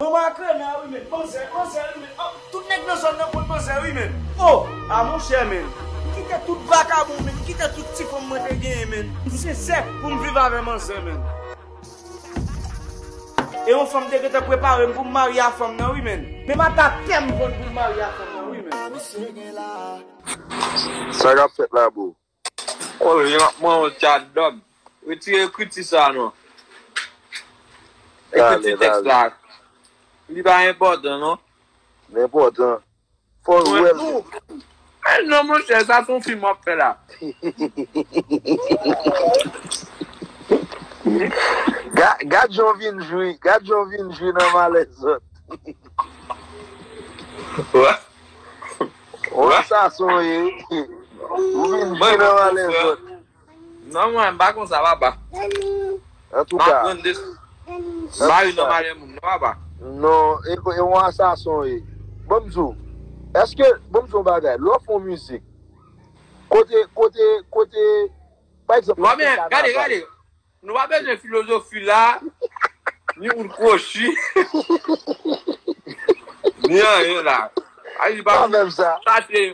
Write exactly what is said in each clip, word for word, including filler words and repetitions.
Yon makrena wi, men. Manzè, manzè wi, men. Oh, tout nèg nan zòn nan konn manzè wi, men. Oh, a monchè, men. M kite tout vakabon, men. M kite tout ti fanm mwen te genyen, men. M sensè pou m viv avè manzè, men. E yon fanm te gentan prepare m pou m marye a fanm nan wi, men. Men m ap atè m vann pou m marye a fanm nan wi, men. Sa k ap fèt la, bro? Oh, jan ap mwen yon tchadòm. Retire ekriti sa non. Ekriti tèks la. Li pa enpòtan non. Li enpòtan. Fò w wè l. Eh non, monchè, sa se yon fim w ap fè la. Ga- Gad jan w vin jwi, gad jan w vin jwi nan malè zòt. Wè. Wè sa son ye. Ou vin jwi nan malè zòt. Non, mwen, m pa konsa, papa. Antouka. M ap pran de. M pa vin nan malè moun, non, papa. Non, e, e yon asason, e. Ban m di w, èske, ban m di w yon bagay, lè w fè yon mizik, kote, kote, kote, pa egzanp, lè w fè kannaval. Gade, gade, nou pa bezwen filozofi la, ni wout kwochi, ni anyen la. Ay, li pa menm sa. Sa se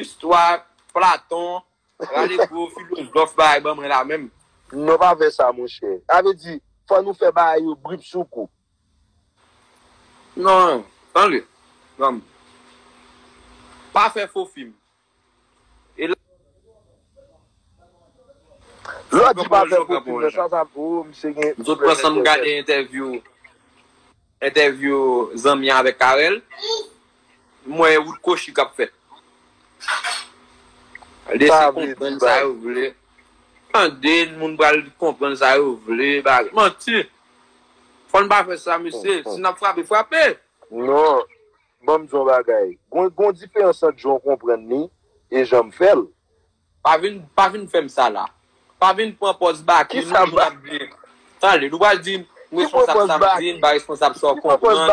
istwa Platon, Rale gwo filozòf bagay ban mwen la menm. Non, pa fè sa, monchè. Sa vle di, fò nou fè bagay yo brip sou kou. Non, tande. Zanmi. Pa fè fo fim. E la, lè w di pa fè fo fim, sa, sa, oh, misye gen. M sot pran san m gade entèvyou. Entèvyou zanmi an avèk Carel, m wè wout kwochi k ap fèt. Lese konprann sa yo vle. Tande, moun pral konprann sa yo vle. Bagay manti. Fò n pa fè sa, mesye. Si n ap frape, frape. Non, ban m di yon bagay. Gon, gon diferans ant jan w konprann li e jan m fè l. Pa vin, pa vin fè m sa la. Pa vin pran pòz Baky, nou moun ap di. Tande, nou pral di m responsab sa m di, m pa responsab sa w konprann.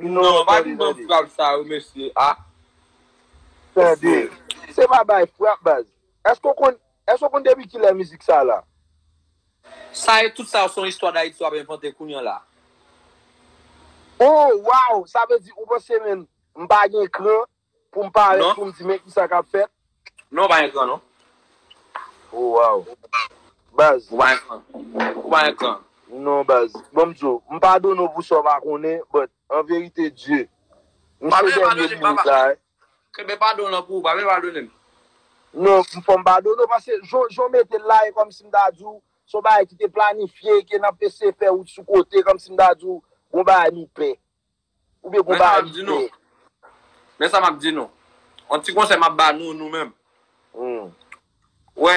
Non, pa vin ban m frap sa yo, mesye. Ah. Tande, se pa bay frap, baz. Èske w konn, èske w konn depi kilè mizik sa la? Sa e tout sa se yon istwa Dayiti w ap envante kounye a la. Oh, wow! Sa vle di, ou panse, men, m pa gen kran pou m parèt, pou m di, men kisa k ap fèt? Non, pa gen kran, non. Oh, wow. Baz. Ou pa gen kran. Ou pa gen kran. Non, baz. Ban m di w, m padone w pou sa w pa konnen, but, an verite, Dye. M se dènye minit la, eh. Kenbe padon lan pou ou, pa vle padone m. Non, m fò m padone w, paske jan, jan w mete l la, e kòmsi m ta di w, se yon bagay ki te planifye, ke n ap eseye fè wout sou kote, kòmsi m ta di w, gon bagay nou pè. Oubyen gon bagay nou pè. Men sa m ap di nou. Yon ti konsèy m ap ba nou, nou menm. Hmm. Wè,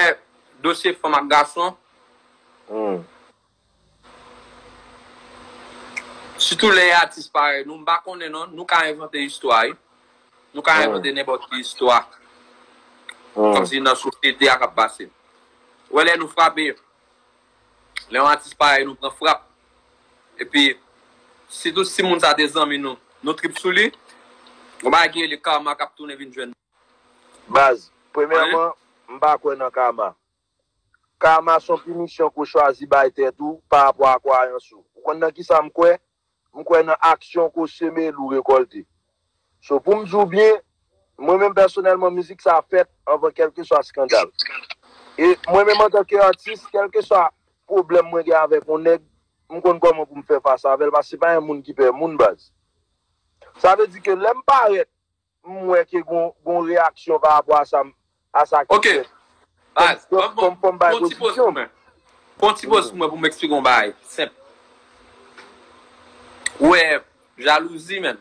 dosye fanm ak gason. Hmm. Sitou lè e atis parèy nou, m pa konnen non, nou ka envante istwa, wi. Nou ka envante nenpòt ki istwa. Hmm. Kòmsi nan sosyete a k ap pase. Wè lè nou frape, lè yon atis parèy nou pran frap, epi, sitou si moun sa te zanmi nou, nou trip sou li, gon bagay ki rele karma k ap tounen vin jwenn nou. Baz, premyèman, m pa kwè nan karma. Karma se yon pinisyon ke w chwazi bay tèt ou pa rapò a kwayans ou. Ou konn nan kisa m kwè? M kwè nan aksyon ke w seme, l ou rekòlte. So, pou m di w byen, mwen menm pèsonèlman, mizik sa fèt anvan kèlkeswa eskandal. E mwen menm antanke atis, kèlkeswa pwoblèm mwen gen avèk yon nèg, m konn kòman pou m fè fas avè l, paske se pa yon moun ki pè moun, baz. Sa vle di ke lè m parèt, m wè ke gon, gon reyaksyon pa rapò a sa, a sa ki fèt. Fò m, fò m, fò m bay pozisyon m. Pran ti poz pou mwen pou m eksplike yon bagay senp. Ou wè, jalouzi, menn.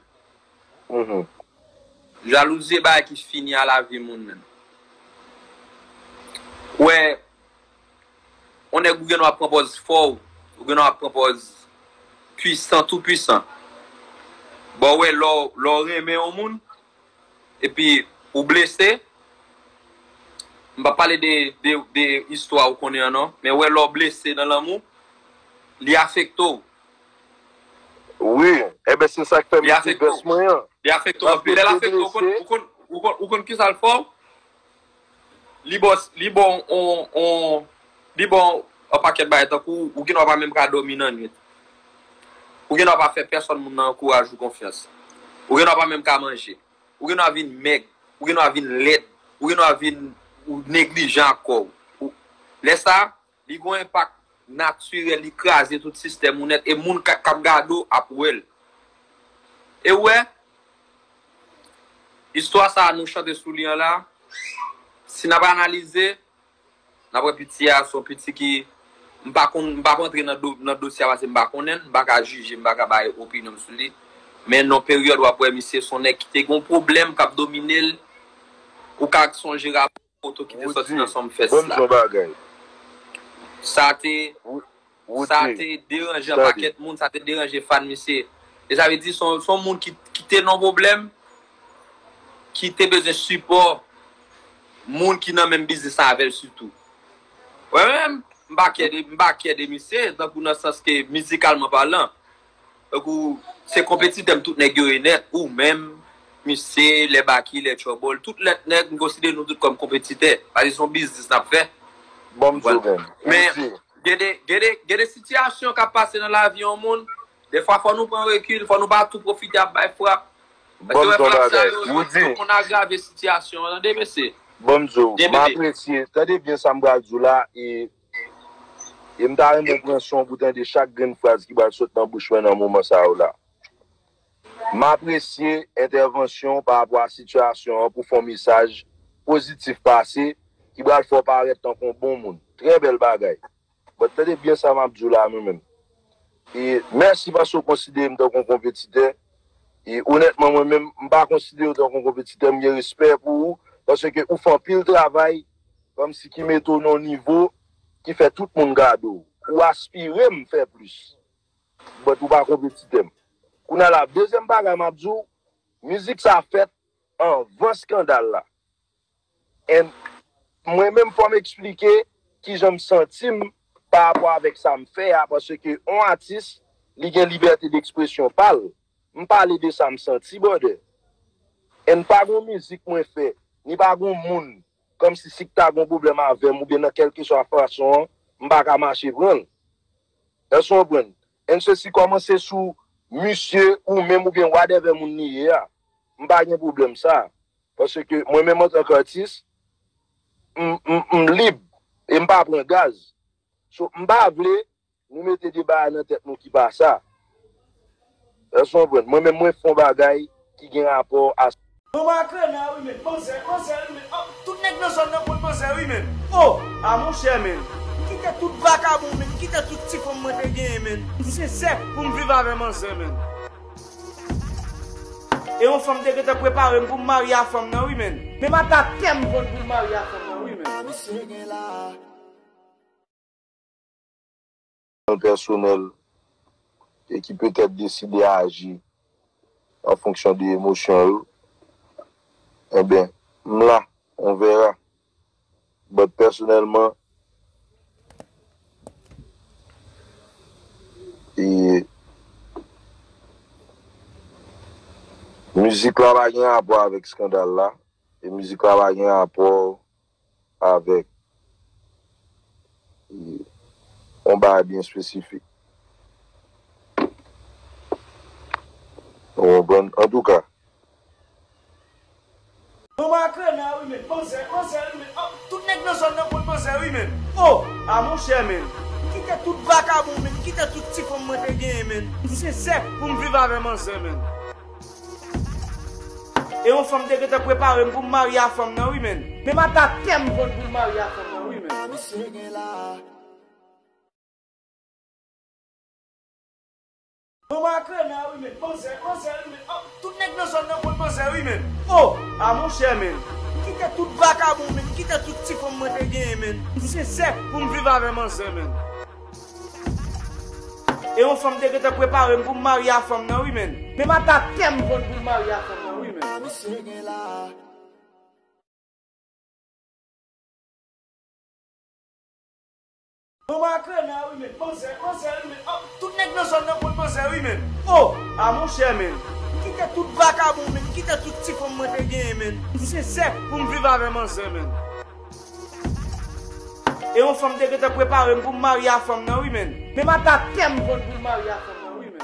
Jalouzi e bagay ki fini a lavi moun, menn. Ou wè, yon nèg ou gen dwa pran pòz fò, ou gen dwa pran pòz pwisan, tou pwisan. Bon, ou wè, lè w, lè w renmen yon moun, epi ou blese, m p ap pale de, de, de istwa ou konnen an non, men ou wè lè w blese nan lanmou, li afekte w. Wi, enben se sa k fè m ekri vès mwen an. Li afekte w anpil. Lè l afekte w, ou konn, ou konn, ou konn, ou konn kisa l fè w? Li ba w, li ba w on, on, li ba w on pakèt bagay tankou ou gen dwa pa menm ka dòmi nan nwit. Ou gen dwa pa fè pèsòn moun nan ankouraj ou konfyans. Ou gen dwa pa menm ka manje. Ou gen dwa vin mèg. Ou gen dwa vin lèd. Ou gen dwa vin ou neglijan ak kò w. Ou- Lè sa, li gon enpak natirèl, li kraze tout sistèm ou nèt, e moun k ap gade w ap wè l. E w wè, istwa sa a nou chante sou li an la, si n ap analize, n ap wè piti a se yon piti ki, m pa konn, m p ap antre nan do, nan dosye a paske m pa konnen l, m pa ka jije, m pa ka bay opinyon m sou li. Men nan peryòd w ap wè misye se yon nèg ki te gen yon pwoblèm k ap domine l, ou ka sonje rapò foto ki te sòti nan Sumfest la. Ban m di yon bagay. Sa te, sa te deranje yon pakèt moun, sa te deranje fan misye. E sa vle di se yon, se yon moun ki, ki te nan pwoblèm, ki te bezwen sipò moun ki nan menm biznis la avè l sitou. Mwen menm, m pa kè de, m pa kè de misye, tankou nan sans ke mizikalman palan. Tankou, se konpetitè m tout nèg yo ye nèt, ou menm, misye, lè Baky, lè Trouble, tout lèt nèg, m konsidere nou tout kòm konpetitè. Paske se yon biznis n ap fè. Ban m di w menm. Men, gen de, gen de, gen de sitiyasyon k ap pase nan lavi yon moun, defwa fò nou pran rekil, fò nou pa tou pwofite ap bay frap. Paske wè frap sa yo, yo, yo konn agrave sitiyasyon an, tande, mesye. Ban m di w, m apresye, tande byen sa m pral di w la, e, e m ta renmen w pran son pou tande chak grenn fraz ki pral sot nan bouch mwen nan moman sa yo la. M apresye entèvansyon w pa rapò a sitiyasyon an pou fè yon mesaj pozitif pase ki pral fè w parèt tankou yon bon moun. Trè bèl bagay. But tande byen sa m ap di w la mwen menm. E mèsi paske w konsidere m tankou yon konpetitè. E onètman mwen menm, m pa konsidere w tankou yon konpetitè, m gen respè pou ou, paske ou fè anpil travay, kòmsi ki mete w nan yon nivo ki fè tout moun gade w. Ou aspire m fè plis. But ou pa konpetitè m. Kounye a la, dezyèm bagay m ap di w, mizik sa fèt anvan eskandal la. And mwen menm fò m eksplike kijan m santi m pa rapò avèk sa m fè a, paske yon atis, li gen libète dekspresyon pa l. M pale de sa m santi, brother. And pa gon mizik mwen fè, ni pa gon moun, kòmsi si k ta gon pwoblèm avè m oubyen nan kèlkeswa fason an, m pa ka mache pran l. Èske w konprann? And sesi kòmanse sou misye ou menm oubyen whatever moun li ye a. M pa gen pwoblèm sa. Paske mwen menm antanke atis, m, m, m lib e m pa pran gaz. So, m pa vle nou mete de bagay nan tèt nou ki pa sa. Èske w konprann? Mwen menm mwen fè yon bagay ki gen rapò a. Manman ak Rena wi men, manzè, manzè wi men. Oh, tout nèg nan zòn nan konn manzè wi men. Oh, a monchè men. M kite tout vakabon men, m kite tout ti fanm mwen te genyen men. M sensè pou m viv avè manzè men. E yon fanm te gentan prepare m pou m marye a fanm nan wi men. Men m ata tè m konn pou m marye a fanm nan wi men. Misye gen la. Pèsonèl e ki petèt deside aji an fonksyon de emosyon yo, enben, m la, on verra. But pèsonèlman, e, mizik la pa gen rapò avèk eskandal la, e mizik la pa gen rapò avèk, e, yon bagay byen espesifik. Ou konprann? Antouka. Manman ak Rena wi men, manzè, manzè wi men. Oh, tout nèg nan zòn nan konn manzè wi men. Oh, a monchè men. M kite tout vakabon men, m kite tout ti fanm mwen te genyen men. M sensè pou m viv avè manzè men. E yon fanm te gentan prepare m pou m marye a fanm nan wi men. Men m ata tè m konn pou m marye a fanm nan wi men. Misye gen la. Manman ak Rena wi men, manzè, manzè wi men. Oh, tout nèg nan zòn nan konn manzè wi men. Oh, a monchè men. M kite tout vakabon men, m kite tout ti fanm mwen te genyen men. M sensè pou m viv avè manzè men. E yon fanm te gentan prepare m pou m marye a fanm nan wi men. Men m ata tè m konn pou m marye a fanm nan wi men. Misye gen la. Manman ak Rena wi men, manzè, manzè wi men. Oh, tout nèg nan zòn nan konn manzè wi men. Oh, a monchè men. M kite tout vakabon men, m kite tout ti fanm mwen te genyen men. M sensè pou m viv avè manzè men. E yon fanm te gentan prepare m pou m marye a fanm nan wi men. Men m ata tè m konn pou m marye a fanm nan wi men.